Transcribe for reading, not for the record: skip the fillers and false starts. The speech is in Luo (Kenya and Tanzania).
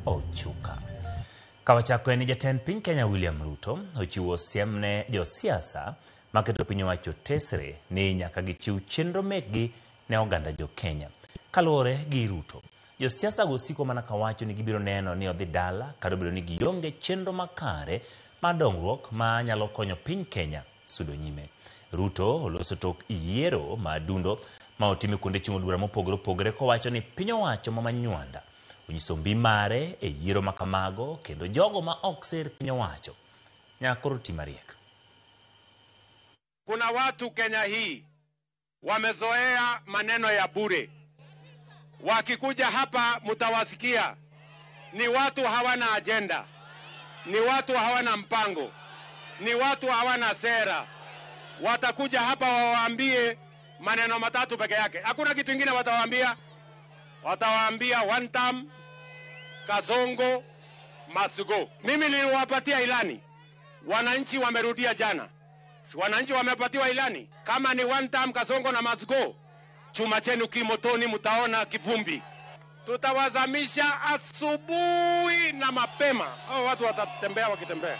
Ochuka. Kawachako en ni jatend piny Kenya William Ruto ochiwo siem ne josiasa maketo piny owacho tesre ni nyaka gichiw chenro mekgi ne oganda jo Kenya. Kaluwore gi Ruto, josiasa go siko mana kawacho ni gibiro neno ni odhi dala kata obedo ni gionge chenro makare mar dongruok ma nyalo konyo piny Kenya sudo nyime. Ruto oloso tok yiero ma dundo ma otim e kuonde chung'o bura mopogore opogore kowacho ni piny owacho ma Manywanda onyiso mbi mare e yiero ma kamago kendo jogo ma ok ser piny owacho nyaka koro ti mariek. Kuna watu Kenya hii wamezoea maneno ya bure. Wakikuja hapa mtawasikia ni watu hawana ajenda, ni watu hawana mpango, ni watu hawana sera. Watakuja hapa wawaambie maneno matatu peke yake, hakuna kitu ingine watawaambia. Watawaambia one term, Kasongo must go. Mimi niliwapatia ilani, wananchi wamerudia jana. Si wananchi wamepatiwa ilani? Kama ni one term, Kasongo na must go, chuma chenu kimotoni, mtaona kivumbi. Tutawazamisha asubuhi na mapema. Hao watu watatembea wakitembea.